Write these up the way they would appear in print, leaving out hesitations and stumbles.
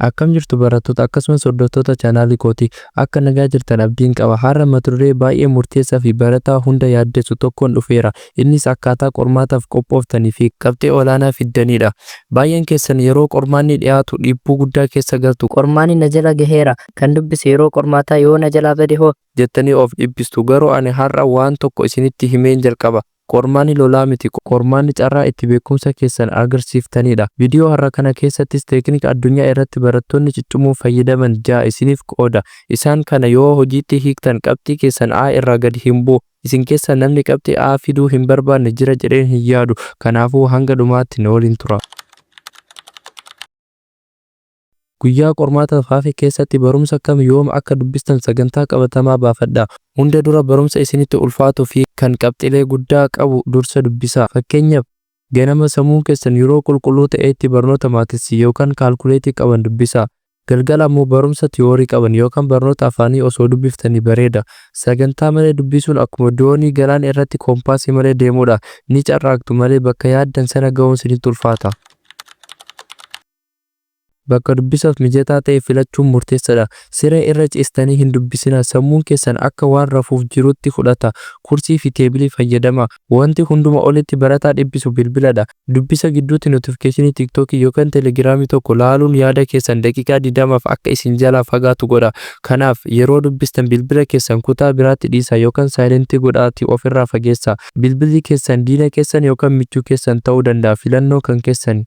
Akkam jirtu barattoota, akkasumas hordoftoota chaanaalii kootii? Akka nagaa jirtan abdiin qaba. Har'a mata duree baay'ee murteessaa fi barataa hunda yaaddessu tokkoon dhufeera. Innis akkaataa qormaataaf qophooftanii fi qabxii olaanaa fiddanidha. Baay'een keessan yeroo qormaanni dhiyaatu dhiibbuu guddaa keessa galtu. Qormaanni na jala gaheera. Kan dubbise yeroo qormaataa yoo na jalaa bade hoo? Jettanii of dhiphistu. Garuu ani har'a waan tokko isinitti himeen jalqaba. Qormaanni lolaa miti. Qormaanni carraa itti beekumsa keessan agarsiiftanidha. Viidiyoo har'a kana keessattis teeknika addunyaa irratti barattoonni ciccimoon fayyadaman ja'a isiniif qooda. Isaan kana yoo hojiitti hiiktan qabxii keessan A irraa gadi hin bu'u. Isin keessaa namni qabxii A fiduu hin barbaanne jira jedheen hin yaadu. Kanaafuu hanga dhumaatti na waliin tura. Guyyaa qormaataaf hafe keessatti barumsa kam yoom akka dubbistan sagantaa qabatamaa baafadhaa. Hunda dura barumsa isinitti ulfaatuu fi kan qabxilee guddaa qabu dursa dubbisaa. Fakkeenyaaf, ganama sammuun keessan yeroo qulqulluu ta'etti barnoota maatiksii yookaan kaalkuleetii qaban dubbisaa. Galgala ammoo barumsa tiyoorii qaban yookaan barnoota afaanii osoo dubbiftanii bareeda. Sagantaa malee dubbisuun akkuma doonii galaana irratti koompaasii malee deemuudha. Ni carraaqxu malee bakka yaaddan sana ga'uun isinitti ulfaata. Bakka dubbisaaf mijataa ta'e filachuun murteessadha. Siree irra ciistanii hin dubbisinaa, sammuun keessan akka waan rafuuf jiruutti fudhata. Kursii fi teebilii fayyadamaa. Wanti hunduma olitti barataa dhiphisu bilbiladha. Dubbisa gidduutti notification TikTok yookaan Telegiraamii tokko laaluun yaada keessan daqiiqaa 20f akka isin jalaa fagaatu godha. Kanaaf, yeroo dubbistan bilbila keessan kutaa biraatti dhiisaa yookaan silent godhaatii ofirraa fageessaa. Bilbilli keessan diina keessan yookaan michuu keessan ta'uu danda'a. Filannoo kan keessani.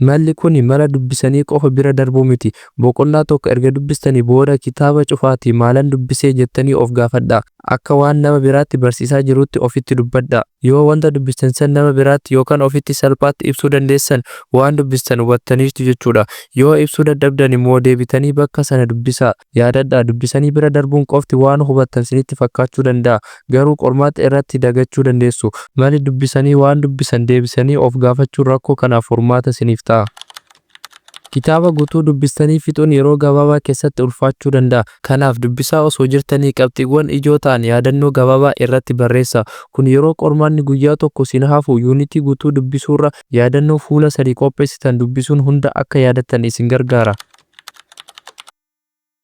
Malli kuni mala dubbisanii qofa bira darbuu miti. Boqonnaa tokko erga dubbistanii booda kitaaba cufaatii maalan dubbisee jettanii of gaafadhaa. Akka waan nama biraatti barsiisaa jiruutti ofitti dubbadhaa. Yoo wanta dubbistan san nama biraatti yookaan ofitti salphaatti ibsuu dandeessan, waan dubbistan hubattaniirtu jechuudha. Yoo ibsuu dadhabdan immoo deebitanii bakka sana dubbisaa. Yaadadhaa, dubbisanii bira darbuun qofti waan hubattan sinitti fakkaachuu danda'a. Garuu qormaata irratti dagachuu dandeessu. Mali dubbisanii waan dubbisan deebisanii of gaafachuun rakkoo kanaaf furmaata siniif ta'a. Kitaaba guutuu dubbistanii fixuun yeroo gabaabaa keessatti ulfaachuu danda'a. Kanaaf, dubbisaa osoo jirtanii qabxiiwwan ijoo ta'an yaadannoo gabaabaa irratti barreessaa. Kun yeroo qormaanni guyyaa tokko sin hafu yuunitii guutuu dubbisuurra yaadannoo fuula sadii qopheessitan dubbisuun hunda akka yaadattan isin gargaara.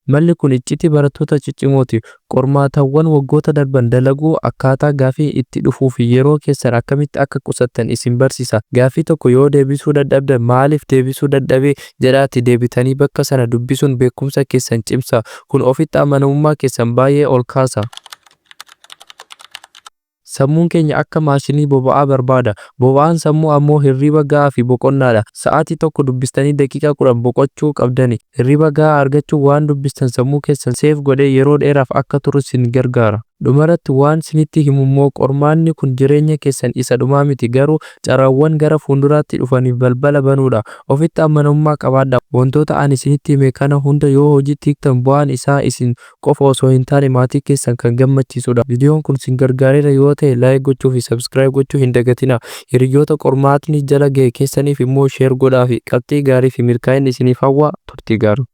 Malli kun iccitii barattoota ciccimooti. Qormaatawwan waggoota darban dalaguu, akkaataa gaaffiin itti dhufuu fi yeroo keessan akkamitti akka qusattan isin barsiisa. Gaaffii tokko yoo deebisuu dadhabdan maaliif deebisuu dadhabe jedhaatii deebitanii bakka sana dubbisuun beekumsa keessan cimsa. Kun ofitti amanamummaa keessan baay'ee ol kaasa. Sammuun keenya akka maashinii boba'aa barbaada. Boba'aan sammuu ammoo hirriiba ga'aa fi boqonnaadha. Sa'aatii tokko dubbistanii daqiiqaa 10 boqochuu qabdani. Hirriba ga'aa argachuun waan dubbistan sammuu keessan save godhee yeroo dheeraaf akka turu sin gargaara. Dhumarratti waan sinitti himummoo qormaanni kun jireenya keessan isa dhumaa miti, garuu carraawwan gara fuulduraatti dhufaniif balbala banuudha. Ofitti amanamummaa qabaadhaa. Wantoota ani sinitti hime kana hunda yoo hojiitti hiiktan bu'aan isaa isin qofa osoo hin taane maatii keessan kan gammachiisudha. Viidiyoon kun sin gargaareera yoo ta'e like gochuu fi subscribe gochuu hin dagatinaa. Hiriyoota qormaatni jala gahe keessaniif immoo share godhaafi. Qabxii gaarii fi milkaa'ina isiniif hawwa. Turtii gaarii.